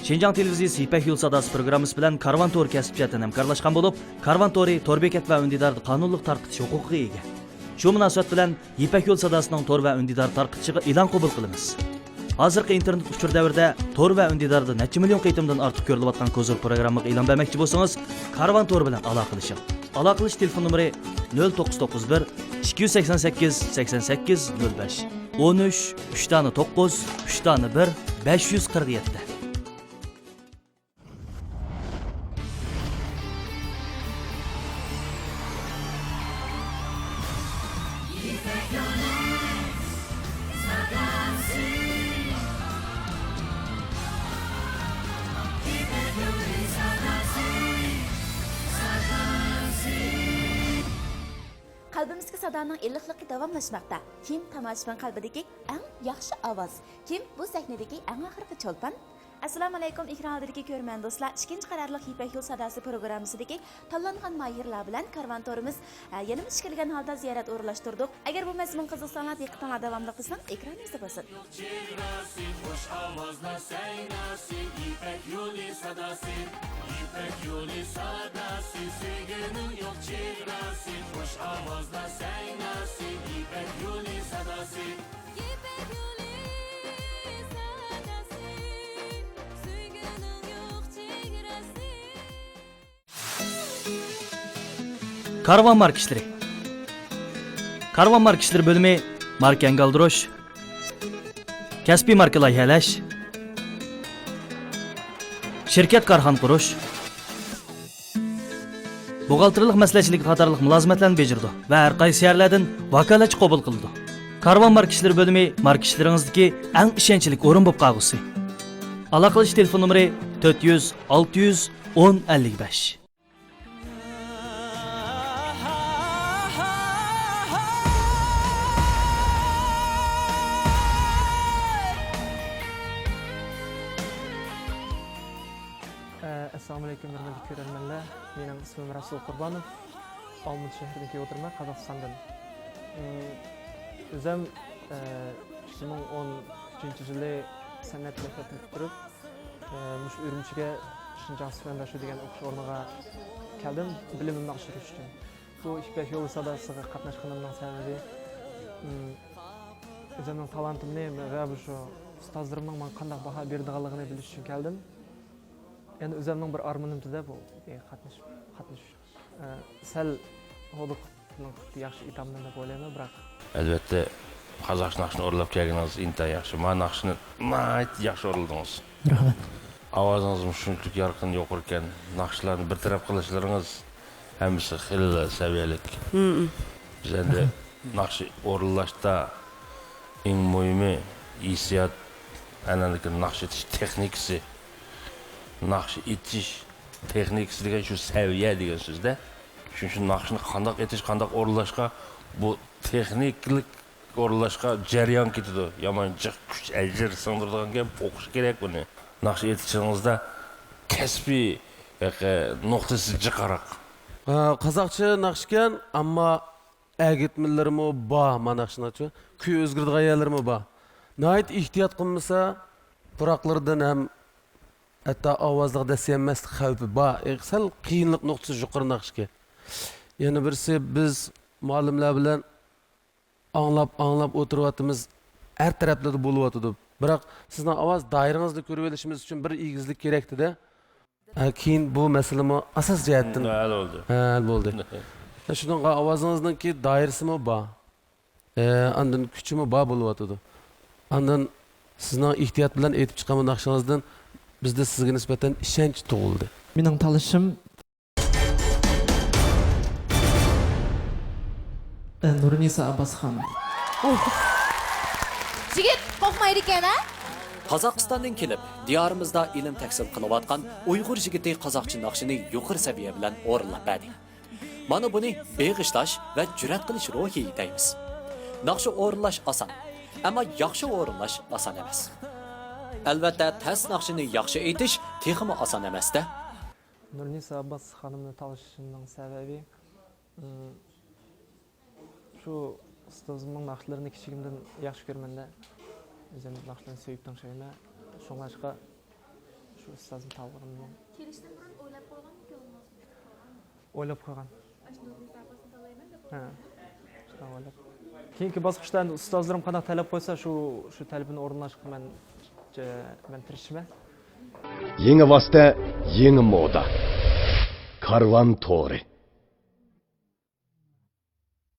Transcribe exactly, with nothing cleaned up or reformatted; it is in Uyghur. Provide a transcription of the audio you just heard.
شىنجاڭ تېلېۋىزىيىسى يىپەك يولى ساداسى پروگراممىسى بىلەن كارۋان تورى كەسىپ جەھەتتىن ھەمكارلاشقان بولۇپ، كارۋان تورى تور بېكەت ۋە ئۈندىداردا قانۇنلۇق تارقىتىش ھوقۇقىغا ئىگە. شۇ مۇناسىۋەت بىلەن يىپەك يولى ساداسىنىڭ تور ۋە ئۈندىدار تارقىتىشىغا ئېلان قوبۇل قىلىمىز. ھازىرقى ئىنتېرنېت ئۇچۇر دەۋرىدە تور ۋە ئۈندىداردا نەچچە مىليون قېتىمدىن ئارتۇق كۆرۈلۈۋاتقان كوزىر پروگراممىغا ئېلان بەرمەكچى بولسىڭىز، كارۋان تور بىلەن ئالاقىلىشىڭ. ئالاقىلىشىش تېلېفون نومۇرى: نۆل توققۇز توققۇز بىر، ئىككى يۈز سەكسەن سەككىز، سەكسەن سەككىز، نۆل بەش، ئون ئۈچ، ئۈچ دانە توققۇز، ئۈچ دانە بىر، بەش يۈز قىرىق يەتتە. قەلبىمىزدىكى سادانىڭ ئىللىقلىقى داۋاملاشماقتا. كىم تاماشىبىن قەلبىدىكى ئەڭ ياخشى ئاۋاز؟ كىم بۇ سەھنىدىكى ئەڭ ئاخىرقى چولپان؟ ئەسسالامۇئەلەيكۇم، ئېكران ئالدىدىكى كۆرۈرمەن دوستلار، ئىككىنچى قارارلىق يىپەك يول ساداسى پروگراممىسىدىكى تاللانغان ماھىرلار بىلەن كارۋان تورىمىز، ئە، يەنىمۇ ئىچكىرىلىگەن ھالدا زىيارەت ئورۇنلاشتۇردۇق. ئەگەر بۇ مەزمۇن قىزىقساڭلار، دىققىتىڭلار داۋاملىق بىزنىڭ ئېكرانىمىزدا بولسۇن. چېگراسى، خۇش ئاۋازلار سەيناسى، يىپەك يولى ساداسى، يىپەك يولى ساداسى، سۆيگۈنىڭ يوق چېگراسى، خۇش ئاۋازلار سەيناسى، يىپەك يولى ساداسى. يىپەك يولى ساداسى، سۆيگۈنىڭ يوق چېگراسى. كارۋان ماركا ئىشلىرى. كارۋان ماركا ئىشلىرى بۆلۈمى ماركا ئەنگە ئالدۇرۇش، كەسپىي ماركا لايىھەلەش، شىركەت كارخانا قۇرۇش، بوغالتىرلىق مەسلىھەتچىلىكى قاتارلىق مۇلازىمەتلەرنى بېجىرىدۇ ۋە ھەر قايسى شەھەرلەردىن ۋاكالەتچى قوبۇل قىلىدۇ. كارۋان ماركا ئىشلىرى بۆلۈمى ماركا ئىشلىرىڭىزدىكى ئەڭ ئىشەنچلىك ئورۇن بولۇپ قالغۇسى. ئالاقىلىشىش تېلېفون نومۇرى: تۆت يۈز، ئالتە يۈز، ئون، ئەللىك بەش. ئەسسالامۇئەلەيكۇم، ھۆرمەتلىك كۆرۈرمەنلەر. مېنىڭ ئىسمىم رەسۇل قۇربانوف. ئالمۇتا شەھىرىدىن كېلىۋاتىمەن، قازاقىستاندىن. ئىم، ئۆزۈم، ئە، ئىككى مىڭ ئون ئۈچىنچى يىلى سەنئەت مەكتەپنى پۈتتۈرۈپ، ئە، مۇشۇ ئۈرۈمچىگە شىنجاڭ سۈپەنداشۇ دېگەن ئوقۇش ئورنىغا كەلدىم، بىلىمىمنى ئاشۇرۇش ئۈچۈن. بۇ يىپەك يولى ساداسىغا قاتناشقىنىمنىڭ سەۋەبى، ئىم، ئۆزۈمنىڭ تالانتىمنى ۋە مۇشۇ ئۇستازلىرىمنىڭ ماڭا قانداق باھا بېرىدىغانلىقىنى بىلىش ئۈچۈن كەلدىم. يەنە ئۆزۈمنىڭ بىر ئارمىنىمدە بۇ، ئى، قاتنىشىپ، قاتنىشىش. ئە، سەل ھودۇقۇپ ياخشى ئېيتالمىدىم دەپ ئويلايمەن، بىراق. ئەلۋەتتە، قازاقچە ناخشىنى ئورۇنلاپ كەلگىنىڭىز ئىنتايىن ياخشى. مانا ناخشىنى ناھايىتى ياخشى ئورۇنلىدىڭىز. رەھمەت. ئاۋازىڭىزمۇ شۇنچىلىك يارقىن، يۇقىرىكەن. ناخشىلارنى بىر تەرەپ قىلىشلىرىڭىز ھەممىسى خېلىلا سەۋىيەلىك. مم. بىز ئەمدى ناخشا ئورۇنلاشتا ئەڭ مۇھىمى ھېسسىيات، ئاندىن كېيىن ناخشا ئېيتىش تېخنىكىسى. ناخشا ئېيتىش تېخنىكىسى دېگەن شۇ سەۋىيە دېگەن سۆز-دە. شۇنىڭ ئۈچۈن ناخشىنى قانداق ئېيتىش، قانداق ئورۇنلاشقا، بۇ تېخنىكىلىق ئورۇنلاشقا جەريان كېتىدۇ. يامان جىق كۈچ، ئەجىر سىڭدۈرىدىغان گەپ، ئوقۇش كېرەك بۇنى. ناخشا ئېيتىشىڭىزدا كەسپىي، ھېقى، نۇقتىسى جىقراق. ھە، قازاقچە ناخشىكەن، ئەمما ئەگىتمىلىرىمۇ بار، مانا ناخشىنىڭچۇ. كۈي ئۆزگىرىدىغان يەرلىرىمۇ بار. ناھايىتى ئېھتىيات قىلمىسا، پۇراقلىرىدىن ھەم ھەتتا ئاۋازلىق دەسسىيەلمەسلىك خەۋپى بار. ئە، سەل قىيىنلىق نۇقتىسى يۇقىرى ناخشىكەن. يەنە بىرسى، بىز مۇئەللىملەر بىلەن ئاڭلاپ، ئاڭلاپ ئولتۇرۇۋاتىمىز، ھەر تەرەپلەردە بولۇۋاتىدۇ. بىراق سىزنىڭ ئاۋاز دائىرىڭىزنى كۆرۈۋېلىشىمىز ئۈچۈن بىر ئېگىزلىك كېرەكتىدە. ھە، كېيىن بۇ مەسىلىمۇ ئاساس جەھەتتىن ھەل بولدى. ھە، ھەل بولدى. شۇنىڭغا ئاۋازىڭىزنىڭكى دائىرىسىمۇ بار. ئە، ئاندىن كۈچىمۇ بار بولۇۋاتىدۇ. ئاندىن سىزنىڭ ئېھتىيات بىلەن ئېيتىپ چىققان بۇ ناخشىڭىزدىن بىزدە سىزگە نىسبەتەن ئىشەنچ تۇغۇلدى. مېنىڭ تاللىشىم ئە، نۇرنىسا ئابباس خانىم. يىگىت قورقمايدىكەن، ھە؟ قازاقىستاندىن كېلىپ، دىيارىمىزدا ئىلىم تەھسىل قىلىۋاتقان ئۇيغۇر يىگىتى قازاقچە ناخشىنى يۇقىرى سەۋىيە بىلەن ئورۇنلاپ بەردى. مانا بۇنى بېغىشلاش ۋە جۈرئەت قىلىش روھى دەيمىز. ناخشا ئورۇنلاش ئاسان، ئەمما ياخشى ئورۇنلاش ئاسان ئەمەس. ئەلۋەتتە، تەس ناخشىنى ياخشى ئېيتىش تېخىمۇ ئاسان ئەمەس-دە. نۇرنىسا ئابباس خانىمنى تاللىشىمنىڭ سەۋەبى، ئىم، شۇ ئۇستازىمنىڭ ناخشىلىرىنى كىچىكىمدىن ياخشى كۆرىمەن-دە. ئۆزۈم ناخشىلارنى سۆيۈپ تىڭشايمەن. شۇڭلاشقا، شۇ ئۇستازنى تاللىغىنىمنىڭ. كېلىشتىن بۇرۇن ئويلاپ قويغانمۇ كۆڭلىڭىزدە؟ ئويلاپ قويغان. ئاشۇنداق مۇسابىقىسىنى تاللايمەن دەپ ھە. شۇنداق ئويلاپ. كېيىنكى باسقۇچتا ئەمدى ئۇستازلىرىم قانداق تەلەپ قويسا، شۇ، شۇ تەلىپىنى ئورۇنلاشقا مەن، مەن تىرىشىمەن. يېڭى ۋاسىتە، يېڭى مودا. كارۋان تورى.